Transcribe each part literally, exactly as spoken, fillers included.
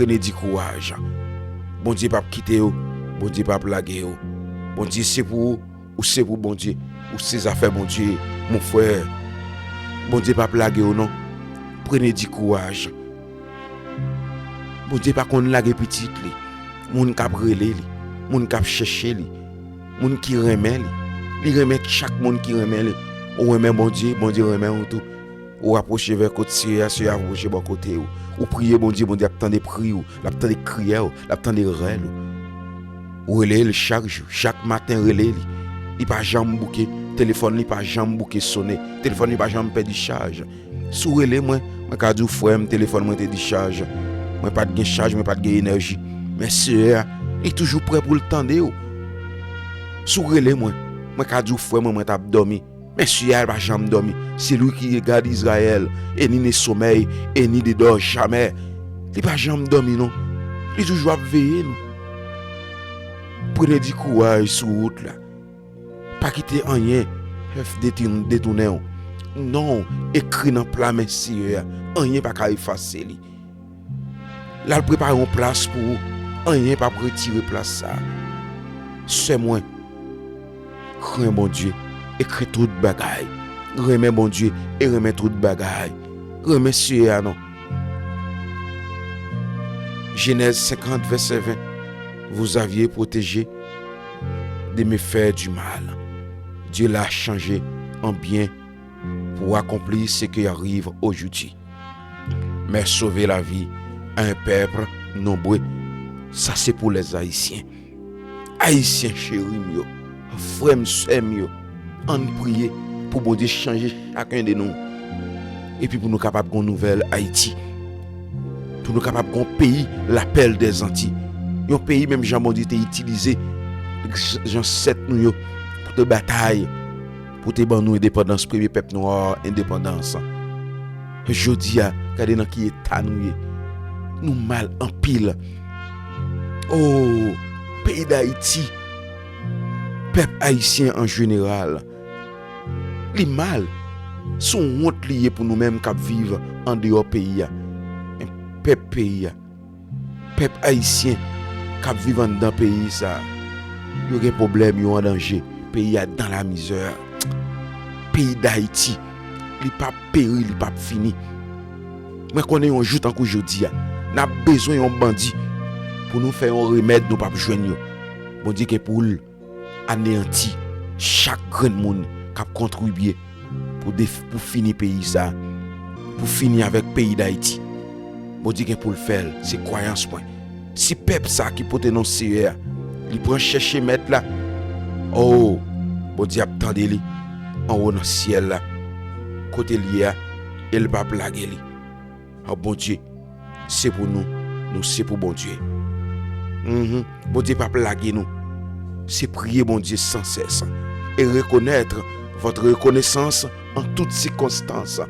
Prene di kouraj. Bondye p ap kite yo. Bondye p ap lage yo. Bondye se pou ou. Ou se pou Bondye. Ou se zafè Bondye. Mon frè, Bondye p ap lage yo non. Prene di kouraj. Bondye pa konn lage pitit li. Moun k ap rele li. Moun k ap chèche li. Moun ki renmen li. Li renmen chak moun ki renmen li. Ou renmen Bondye, Bondye renmen ou tou. Ou rapwoche vè kot Seyè a, Seyè a rapwoche bò kote ou. Ou priye Bondye, Bondye ap tande pri ou, l ap tande kriyè ou, l ap tande rèl ou. Ou rele l chak jou, chak maten rele li. Li pa janm bouke, telefòn li pa janm bouke sonnen, telefòn li pa janm pèdi chaj. Si w rele mwen, mwen ka di w, frè m, telefòn mwen te dichaj. Mwen pa t gen chaj, mwen pa t gen enèji. Men Seyè a, li toujou prè pou l tande w. Si w rele mwen, mwen ka di w, frè mwen, mwen t ap dòmi. Men Seyè a pa janm dòmi. C'est lui qui garde Israël, et ni ne sommeille, et ni ne dort jamais. Li pa janm dòmi, non. Li toujou ap veye nou. Prene di kouraj sou wout la. Pa kite anyen fè detounen w. Non w ekri nan pla men Seyè a. Anyen pa ka efase li. L al prepare yon plas pou ou. Anyen p ap retire plas sa a. Sè mwen, kren Bondye e kren tout bagay. Renmen Bondye e renmen tout bagay. Renmen Seyè a non. Genèse cinquante, verset vingt. Vous aviez protégé de me faire du mal. Dieu l'a changé en bien pour accomplir ce qui arrive aujourd'hui. Mais sauver la vie à un peuple nombreux, sa se pou lèzayisyen. Ayisyen cheri m yo, frè m, sè m yo, ann priye pou Bondye chanje chaken de nou. Epi pou nou kapab gon nouvèl Ayiti. Pou nou kapab gon peyi lapèl dèzanti. Yon peyi menm jan Bondye te itilize zansèt nou yo pou te batay, pou te ban nou endepandans, premye pèp nwa endepandans. Jodi a, gade nan ki eta nou ye. Nou mal anpil. Oh, peyi Dayiti, pèp ayisyen an jeneral, li mal. Se yon wont li ye pou nou menm k ap viv andeyò peyi a. Men pèp peyi a, pèp ayisyen k ap viv anndan peyi sa a, yo gen pwoblèm, yo an danje. Peyi a dans la misère. Peyi Dayiti, li p ap peri, li p ap fini. Mwen konnen yon jou tankou jodi a, n ap bezwen yon bandi pou nou fè yon remèd nou p ap jwenn yo. Bondye gen pou l aneyanti chak grenn moun k ap kontribye pou def-, pou fini peyi sa, pou fini avèk peyi Dayiti. Bondye gen pou l fè l, se kwayans mwen. Si pèp sa ki pote non Seyè a, li pran chèche Mèt la, o, Bondye ap tande li anwo nan syèl la, kote l ye a, e l p ap lage li. O Bondye, se pou nou, nou se pou Bondye. Mhm. Bondye p ap lage nou. Se priye Bondye sansès e rekonèt vòt rekonesans an tout sikonstans.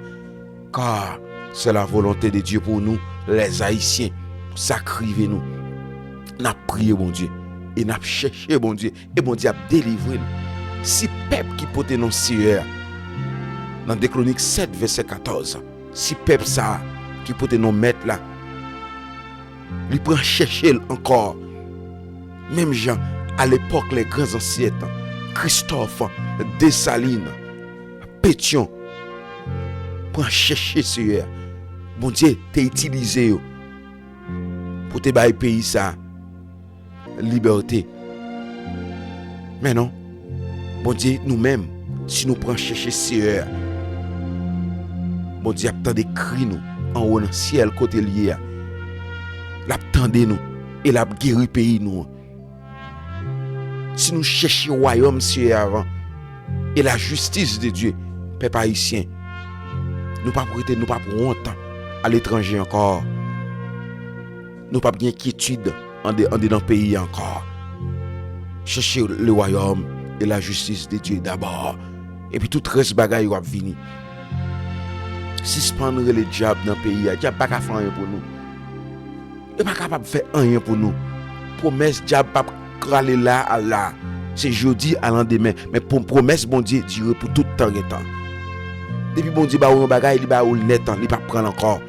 Car c'est la volonté de Dieu pour nous, les Haïtiens. Sa k rive nou, n ap priye Bondye e n ap chèche Bondye e Bondye ap delivre nou. Si pèp ki pote non Seyè a, nan de Kronik sèt, vèsè katòz, si pèp sa a ki pote non Mèt la, li pran chèche l ankò, menm jan a lepòk les grands ancêtres, Christophe, Dessalines, Pétion, pran chèche Seyè a. Bondye te itilize yo pou te bay peyi sa a libète. Men non, Bondye, nou menm, si nou pran chèche Seyè a, Bondye ap tande kri nou anwo nan syèl kote l ye a. L ap tande nou e l ap geri peyi nou an. Si nou chèche wayòm Seyè a avan e la justice de Dieu, pèp ayisyen, nou p ap rete, nou p ap wont aletranje ankò. Nou p ap gen enkyetid ande-, andedan peyi a ankò. Chèche le royaume et la justice de Dieu d'abord. Epi tout rès bagay yo ap vini. Sispann rele dyab nan peyi a. Dyab pa ka fè anyen pou nou. Yo pa kapab fè anyen pou nou. Pwomès dyab p ap rale la al la. Se jodi a landemen. Men pwo-, pwomès Bondye dire pou tout tan gen tan. Depi Bondye ba ou yon bagay, li ba ou l nèt an, li p ap pran l ankò.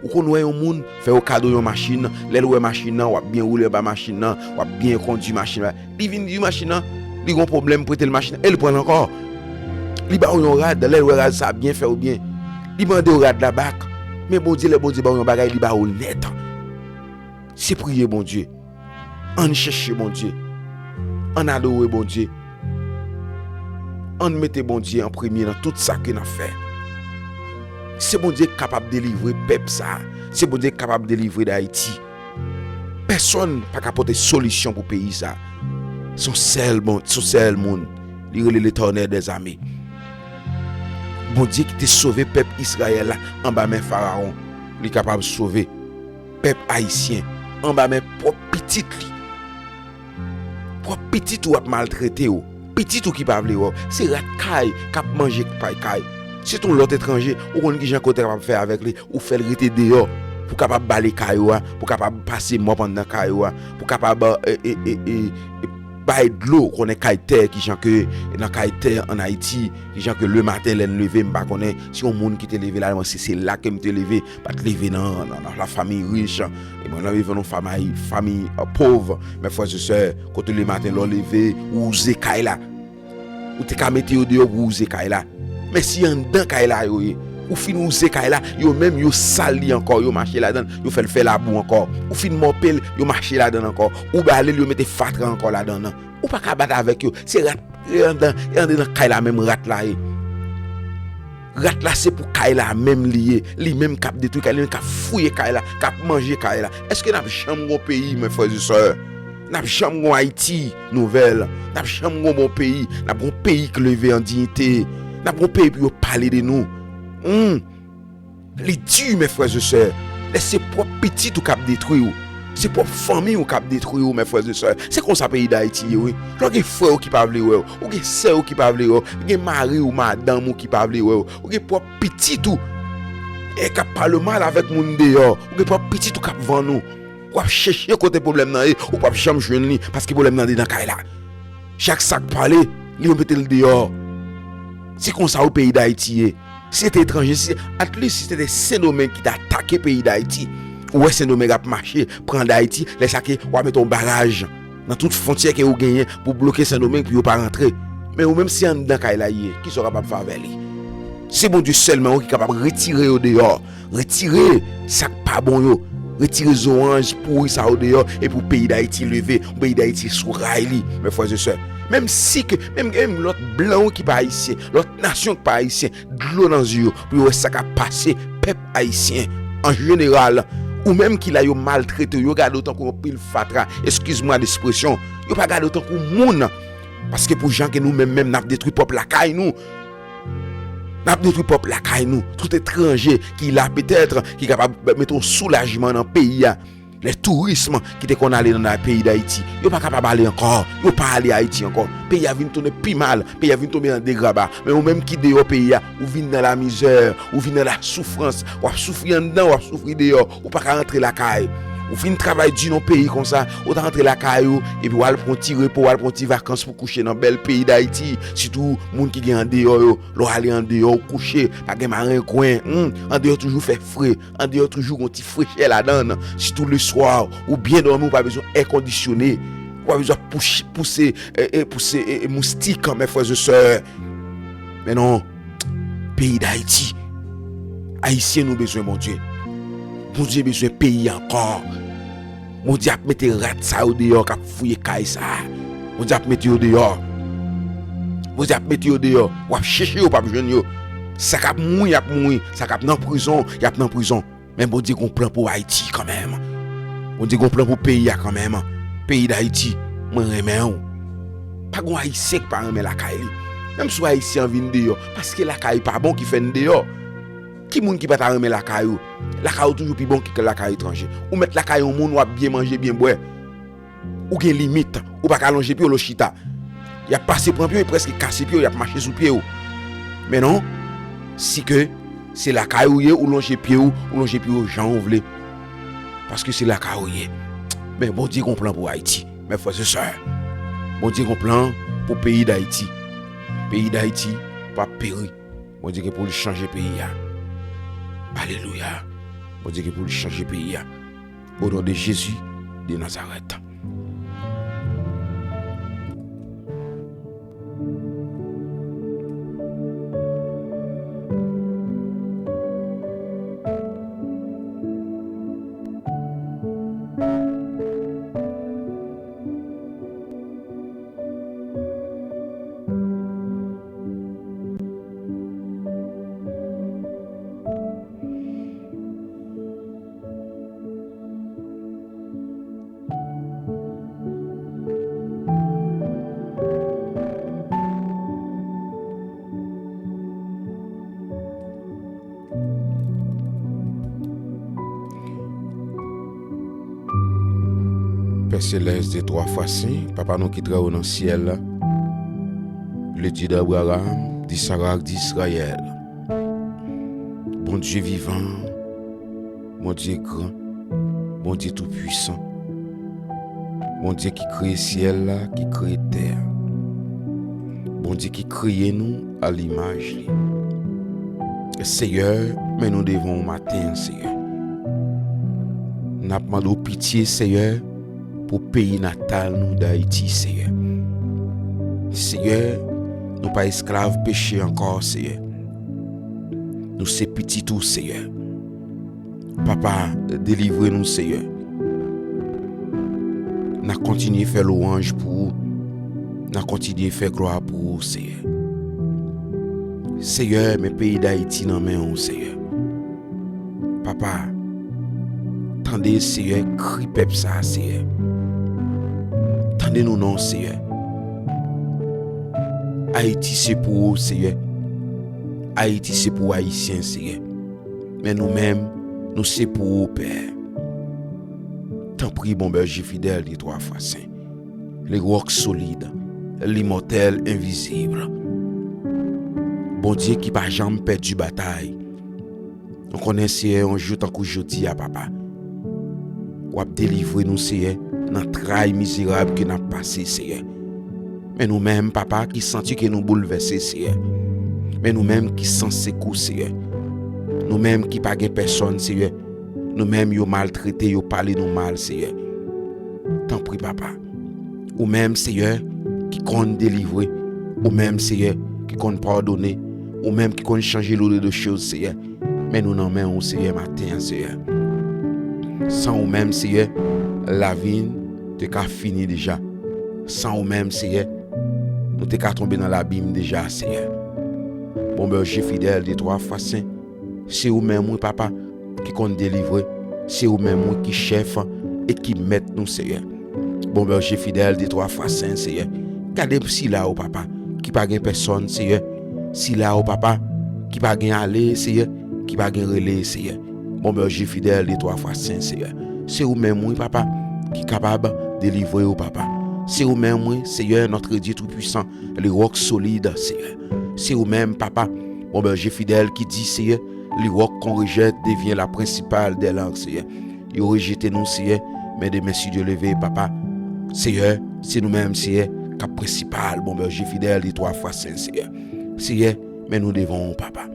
Ou konn wè yon moun, fè yo kado yon machin, lè l wè machin nan, w ap byen woule anba machin nan, w ap byen kondui machin nan. Li vin di machin nan, li gon pwoblèm, prete l machin nan, e l pran l ankò. Li ba w yon rad, lè l wè rad sa byen fè w byen. Li mande w rad la back. Men Bondye, lè Bondye ba w yon bagay, li ba w l nèt. Se priye Bondye. Ann chèche Bondye. Ann adore Bondye. Ann mete Bondye an premye nan tout sa ke n ap fè. Se Bondye k kapab delivre pèp sa a. Se Bondye k kapab delivre Dayiti. Pèsonn pa ka pote solisyon pou peyi sa a. Se yon sèl bon, se yon sèl moun. Li rele Letènèl dèzame. Bondye ki te sove pèp Izrayèl la anba men Farawon, li kapab sove pèp ayisyen anba men pwòp pitit li. Pwòp pitit ou ap maltrete w. Pitit ou ki pa vle wè w. Se rat kay k ap manje pay kay. Se t yon lòt etranje, ou konn kijan ke w te kapab fè avèk li. Ou fè l rete deyò pou kapab bale kay ou a, pou kapab pase mòp anndan kay ou a, pou kapab e, e, e, e, e, bay dlo, konnen kay tè, kijan ke nan kay tè ann Ayiti, kijan ke lematen lè n leve, m pa konnen si yon moun ki te leve la, mwen se, se la ke m te leve, pa t leve nan, nan, nan lafanmi rich, e mwen nan leve nan fanmi, fanmi pòv, men frè e sè, kote lematen lè w leve, ou wouze kay la. Ou te ka mete yo deyò pou wouze kay la. Men si anndan kay la yo ye, ou fin wouze kay la, yo menm yo sal li ankò, yo mache ladan l, yo fè l fè labou ankò. Ou fin mòpe l, yo mache ladan l ankò. Ou bale l, yo mete fatra ankò ladan l. Ou pa ka bat avèk yo. Se rat, e anndan, e anndan nan kay la menm rat la ye. Rat la se pou kay la menm li ye. Li menm k ap detwi kay, li menm k ap fouye kay la, k ap manje kay la. Èske n ap janm gon peyi, men frè e sè? N ap janm gon Ayiti nouvèl. N ap janm gon bon peyi. N ap gon peyi k leve an diyite. N ap gon peyi pou yo pale de nou. Hmm. Li di, men frè e sè. Lè se pwòp pitit ou k ap detwi w. Se pwòp fanmi w k ap detwi w, men frè e sè. Se konsa peyi Dayiti ye, wi. Lè w gen frè w ki pa vle wè w, ou gen sè w ki pa vle wè w, gen mari w, madanm ou ki pa vle wè w, ou gen pwòp pitit ou e k ap pale mal avèk moun deyò, ou gen pwòp pitit ou k ap vann ou. W ap chèche kote pwoblèm nan ye, ou p ap janm jwenn li, paske pwoblèm nan dedan kay la. Chak sa k pale, li yo mete l deyò. Se konsa wi peyi Dayiti ye. Si se te etranje, si, at least si se te Sendomeng ki te atake peyi Dayiti, ou wè Sendomeng ap mache, pran Dayiti, lè sa ke w ap mete yon baraj nan tout fwontyè ke ou genyen pou bloke Sendomeng pou yo pa rantre. Men ou menm si anndan kay la ye, kisa w kapab fè avè li? Se Bondye sèlman wi ki kapab retire yo deyò. Retire sa k pa bon yo. Retire zoranj pouri sa yo deyò epi w peyi Dayiti leve, w peyi Dayiti sou ray li, men frè e sè. Menm si ke, menm, menm lòt blan wi ki pa ayisyen, lòt nasyon ki pa ayisyen, dlo nan zye yo pou yo wè sa k ap pase pèp ayisyen an jeneral. Ou menm ki la yo maltrete w, yo gade w tankou yon pil fatra, excuse-moi l'expression, yo pa gade w tankou moun. Paske pou jan ke nou menm menm n ap detwi pwòp lakay nou, n ap detwi pwòp lakay nou. Tout etranje ki la petèt, ki kapab mete yon soulajman nan peyi a. Lè touris ki te konn ale nan peyi Dayiti, yo pa kapab ale ankò. Yo pa ale Ayiti ankò. Peyi a vin tounen pi mal. Peyi a vin tonbe nan degraba. Men ou menm ki deyò peyi a, ou vin nan lamizè, ou vin nan lasoufrans. W ap soufri anndan, w ap soufri deyò. Ou pa ka rantre lakay. Ou fin travay di nan peyi konsa, ou ta rantre lakay ou, epi w al pran ti repo, w al pran ti vakans pou kouche nan bèl peyi Dayiti. Sitou moun ki gen andeyò yo, lè w ale andeyò, ou kouche, pa gen marengwen, hmm, andeyò toujou fè fre. Andeyò toujou gon ti frechè ladan l. Sitou leswa, ou byen dòmi, ou pa bezwen èkondisyone. Ou pa bezwen pouche, pouse, e, e, pouse, e, e, moustik, men frè e sè. Men non, peyi Dayiti. Ayisyen, nou bezwen Bondye. Bondye bezwen peyi ankò. Bondye ap mete rat sa yo deyò k ap fouye kay sa. Bondye ap mete yo deyò. Bondye ap mete yo deyò. W ap chèche yo, w p ap jwenn yo. Sa k ap mouri, y ap mouri. Sa k ap nan prizon, y ap nan prizon. Men Bondye gon plan pou Ayiti kanmenm. Bondye gon plan pou peyi a kanmenm. Peyi Dayiti, mwen renmen w. Pa gon Ayisyen ki pa renmen lakay li. Menm si w Ayisyen an vin deyò, paske lakay pa bon ki fè n deyò. Ki moun ki pa ta renmen lakay ou? Lakay ou toujou pi bon ki lakay etranje. Ou mèt lakay yon moun, w ap byen manje, byen bwè. Ou gen limit. Ou pa ka lonje pye w, lè w chita. Y ap pase pran pye w, e prèske kase pye w, y ap mache sou pye w. Men non, si ke se lakay ou ye, ou lonje pye w, ou lonje pye w jan ou vle. Paske se lakay ou ye. Men Bondye gon plan pou Ayiti. Men frè e sè, Bondye gon plan pou peyi Dayiti. Peyi Dayiti p ap peri. Bondye gen pou l chanje peyi a. Alelouya. Bondye gen pou l chanje peyi a. O non de Jezi de Nazarèt. Pè Selès, de twa fwa sen, Papa nou ki trè wo nan syèl la, le Dye d'Abraham, d'Isarak, d'Izrayèl, Bondye vivan, Bondye gran, Bondye toupwisan, Bondye ki kreye syèl la, ki kreye tè a, Bondye ki kreye nou a limaj li. Seyè, men nou devan w maten an, Seyè. N ap mande w pitye, Seyè, pou peyi natal nou, Dayiti, Seyè. Seyè, nou pa esklav peche ankò, Seyè. Nou se pitit ou, Seyè. Papa, delivre nou, Seyè. N a kontinye fè lwanj pou ou. N a kontinye fè glwa pou ou, Seyè. Seyè, men peyi Dayiti nan men w, Seyè. Papa, tande, Seyè, kri pèp sa a, Seyè. Tande nou non, Seyè. Ayiti se pou ou, Seyè. Ayiti se pou Ayisyen, Seyè. Men nou menm, nou se pou ou, Pè. Tanpri, bon bèje fidèl, de twa fwa sen. Le roc solide, l'immortel invisible. Bondye ki pa janm pèdi batay. Nou konnen, Seyè, yon jou tankou jodi a, Papa, w ap delivre nou, Seyè, nan tray mizerab ke n ap pase, Seyè. Men nou menm, Papa, ki santi ke nou boulvèse, Seyè. Men nou menm ki san sekou, Seyè. Nou menm ki pa gen pèsòn, Seyè. Nou menm yo maltrete, yo pale nou mal, Seyè. Tanpri, Papa. Ou menm, Seyè, ki konn delivre. Ou menm, Seyè, ki konn padone. Ou menm ki konn chanje lòd de choz, Seyè. Men nou nan men w, Seyè, maten an, Seyè. San ou menm, Seyè, lavi n te ka fini deja. San ou menm, Seyè, nou te ka tonbe nan labim deja, Seyè. Bon bèje fidèl, de twa fwa sen, se ou menm, wi, Papa, ki konn delivre. Se ou menm, wi, ki chèf e ki mèt nou, Seyè. Bon bèje fidèl, de twa fwa sen, Seyè. Gade sila yo, Papa, ki pa gen pèsòn, Seyè. Sila yo, Papa, ki pa gen ale, Seyè, ki pa gen rele, Seyè. Bon bèje fidèl, de twa fwa sen, Seyè. Se ou menm, wi, Papa, ki kapab delivre yo, Papa. Se ou menm, wi, Seyè, notre Dieu tout-puissant, le roc solide, Seyè. Se ou menm, Papa, bon bèje fidèl, ki di, Seyè, le roc qu'on rejette devient la principale des langues, Seyè. Yo rejete nou, Seyè, men demen, si Dye leve, Papa, Seyè, se nou menm, Seyè, k ap prensipal, bon bèje fidèl, de twa fwa sen, Seyè. Seyè, men nou devan w, Papa.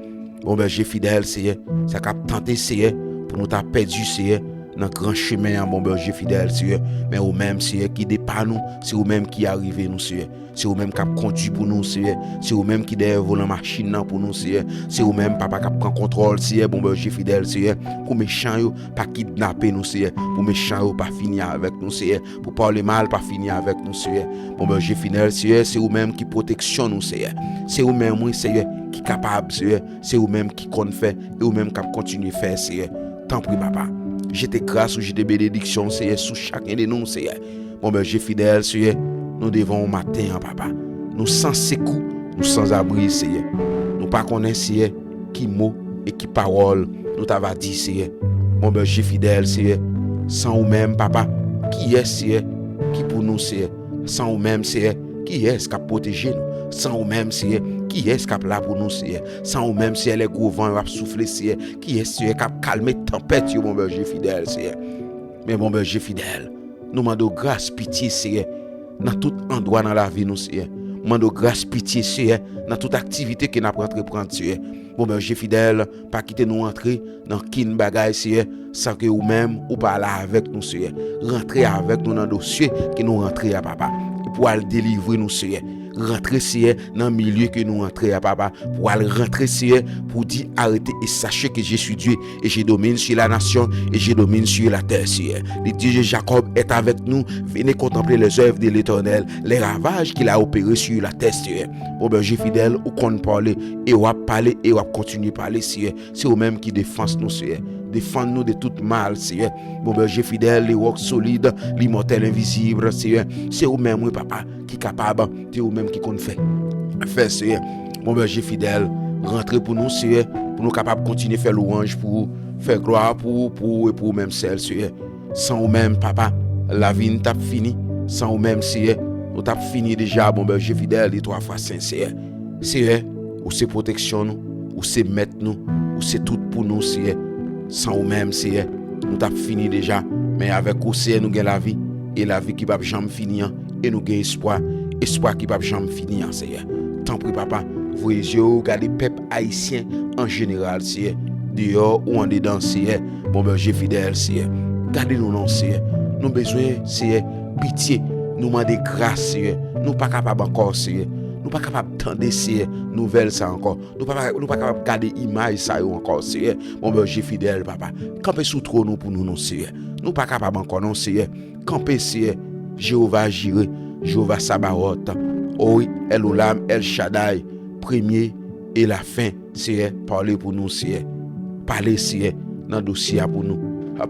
Bon bèje fidèl, Seyè, sa k ap tante, Seyè, pou nou ta pèdi, Seyè, nan gran chemen an, bon bèje fidèl, Seyè. Men ou menm, Seyè, ki depa nou, se ou menm ki arive nou, Seyè. Se ou menm k ap kondui pou nou, Seyè. Se ou menm ki dèyè volan machin nan pou nou, Seyè. Se ou menm, Papa, k ap pran kontwòl, Seyè, bon bèje fidèl, Seyè. Pou mechan yo pa kidnape nou, Seyè. Pou mechan yo pa fini avèk nou, Seyè. Pou pale mal pa fini avèk nou, Seyè. Bon bèje fidèl, Seyè, se ou menm ki pwoteksyon nou, Seyè. Se ou menm, wi, Seyè, ki kapab, Seyè. Se ou menm ki konn fè, e ou menm k ap kontinye fè, Seyè. Tanpri, Papa. Jete gras ou, jete benediksyon, Seyè, sou chaken de nou, Seyè. Bon bèje fidèl, Seyè, nou devan w maten an, Papa. Nou san sekou, nou sanzabri, Seyè. Nou pa konnen, Seyè, ki mo e ki pawòl nou ta va di, Seyè. Bon bèje fidèl, Seyè, san ou menm, Papa, kiyès, Seyè, ki pou nou, Seyè? San ou menm, Seyè, kiyès k ap pwoteje nou? San ou menm, Seyè, kiyès k ap la pou nou, Seyè? San ou menm, Seyè, lè gwo van yo ap soufle, Seyè, kiyès, Seyè, k ap kalme tanpèt yo, bon bèje fidèl, Seyè? Men bon bèje fidèl, nou mande w gras, pitye, Seyè, nan tout andwa nan lavi nou, Seyè. mande w gras, pitye, Seyè, nan tout aktivite ke n ap antreprann, Seyè. Bon, Bondye fidèl, pa kite nou antre nan kin bagay, Seyè, san ke ou menm, ou pa la avèk nou, Seyè. Rantre avèk nou nan dosye ke nou rantre a, papa. Pou al delivre nou, Seyè. Rantre, Seyè, nan milye ke nou rantre a, papa. Pou al rantre, Seyè, pou di arrêtez et sachez que je suis Dieu, et je domine sur la nation, et je domine sur la terre, Seyè. Le Dieu de Jacob est avec nous, venez contempler les œuvres de l'Éternel, les ravages qu'il a opérés sur la terre, Seyè. Bon, Bondye fidèl, ou konn pale, e w ap pale, e w ap kontinye pale, Seyè. Se ou menm ki defans nou, Seyè. Defann nou de tout mal, Seyè. Bon, Bondye fidèl, le roc solide, l'immortel invisible, Seyè. Se ou menm, wi, papa, ki kapab, se ou menm ki konn fè. Fè, Seyè. Bon, Bondye fidèl, rantre pou nou, Seyè, pou nou kapab kontinye fè lwanj pou ou, fè glwa pou ou, pou ou e pou ou menm sèl, Seyè. San ou menm, papa, lavi n t ap fini. San ou menm, Seyè, nou t ap fini deja, bon, Bondye fidèl, de twa fwa sen, Seyè. Seyè, ou se pwoteksyon nou, ou se mèt nou, ou se tout pou nou, Seyè. San ou menm, Seyè, nou t ap fini deja. Men avèk ou, Seyè, nou gen lavi, e lavi ki p ap janm fini an, e nou gen espwa, espwa ki p ap janm fini an, Seyè. Tanpri, papa, voye zye w gade pèp ayisyen an jeneral, Seyè, deyò ou andedan, Seyè, bon, Bondye fidèl, Seyè. Gade nou non, Seyè. Nou bezwen, Seyè, pitye. Nou mande gras, Seyè. Nou pa kapab ankò, Seyè. Nou pa kapab tande, Seyè, nouvèl sa ankò. Nou pa, nou pa kapab gade imaj sa yo ankò, Seyè. Bon, Bondye fidèl, papa. Kanpe sou twòn ou pou nou non, Seyè. Nou pa kapab ankò non, Seyè. Kanpe, Seyè. Jewova Jire, Jewova Sabawòt. O wi, El Olam, El Shaddai, premye e lafen, Seyè. Pale pou nou, Seyè. Pale, Seyè, nan dosye a pou nou.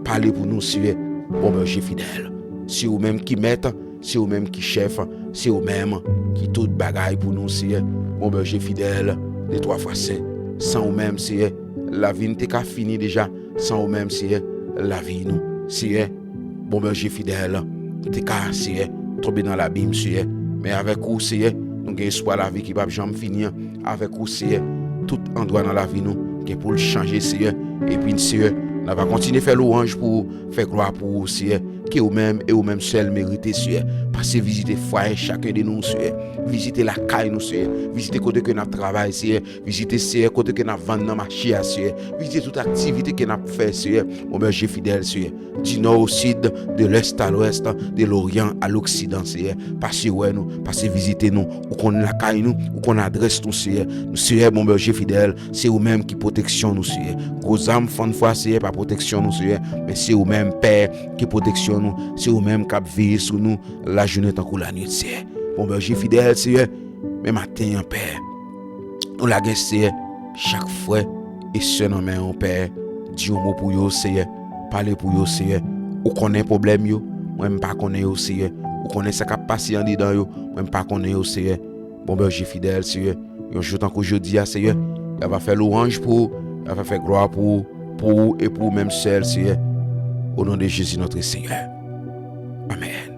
Pale pou nou, Seyè. Bon, Bondye fidèl. Se ou menm ki mèt, se ou menm ki chèf, se ou menm ki tout bagay pou nou, Seyè. Bon, Bondye fidèl, de twa fwa sen. San ou menm, Seyè, lavi n te ka fini deja. San ou menm, Seyè, lavi nou, Seyè, bon, Bondye fidèl, te ka, Seyè, tonbe nan labim, Seyè. Men avèk ou, Seyè, nou gen espwa lavi ki p ap janm fini an. Avèk ou, Seyè, tout andwa nan lavi nou gen pou l chanje, Seyè. Epi, Seyè, n a va kontinye fè lwanj pou ou, fè glwa pou ou, Seyè. Ke ou menm e ou menm sèl merite, Seyè. Pase vizite fwaye chaken de nou, Seyè. Vizite lakay nou, Seyè. Vizite kote ke n ap travay, Seyè. Vizite, Seyè, kote ke n ap vann nan mache a, Seyè. Vizite tout aktivite ke n ap fè, Seyè. Bon, Bondye fidèl, Seyè. Du nord au sud, de l'est à l'ouest, de l'orient à l'occident, Seyè. Pase wè nou, pase vizite nou. Ou konn lakay nou, ou konn adrès nou, Seyè. Seyè, bon, Bondye fidèl, se ou menm ki pwoteksyon nou, Seyè. Gwo zam fann fwa, Seyè, pa pwoteksyon nou, Seyè. Men se ou menm, Pè, ki pwoteksyon nou. Se ou menm k ap veye sou nou lajounen tankou lannuit, Seyè. Bon, Bondye fidèl, Seyè. Men maten an, Pè, nou lage, Seyè, chak frè e sè nan men w, Pè. Di yon mo pou yo, Seyè. Pale pou yo, Seyè. Ou konnen pwoblèm yo. Mwen, m pa konnen yo, Seyè. Ou konnen sa k ap pase andedan yo. Mwen, m pa konnen yo, Seyè. Bon, Bondye fidèl, Seyè. Yon jou tankou jodi a, Seyè, y a va fè lwanj pou ou, y a va fè glwa pou ou, pou ou e pou ou menm sèl, Seyè. Au nom de Jésus, notre Seigneur. Amèn.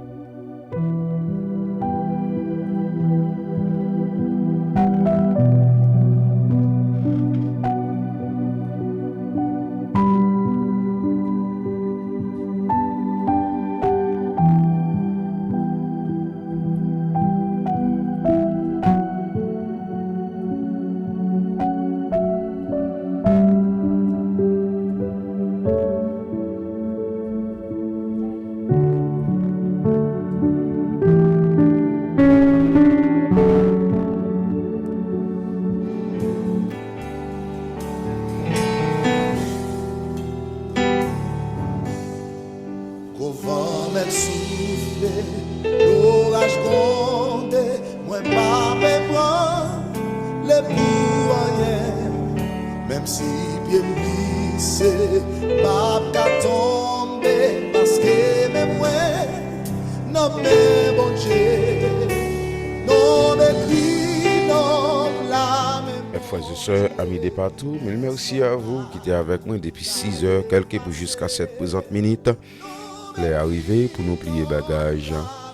Gwo van mèt soufle, loraj gwonde, mwen pa pe pran le pou anyen. Menm si pye m glise, m p ap ka tonbe, paske men mwen nan men Bondye. Non m ekri, non m la men. Mes frères et sœurs, amis de partout, mille merci à vous qui étaient avec moi depuis six heures, quelques pour jusqu'à cette présente minute. Lè a rive pou nou pliye bagaj.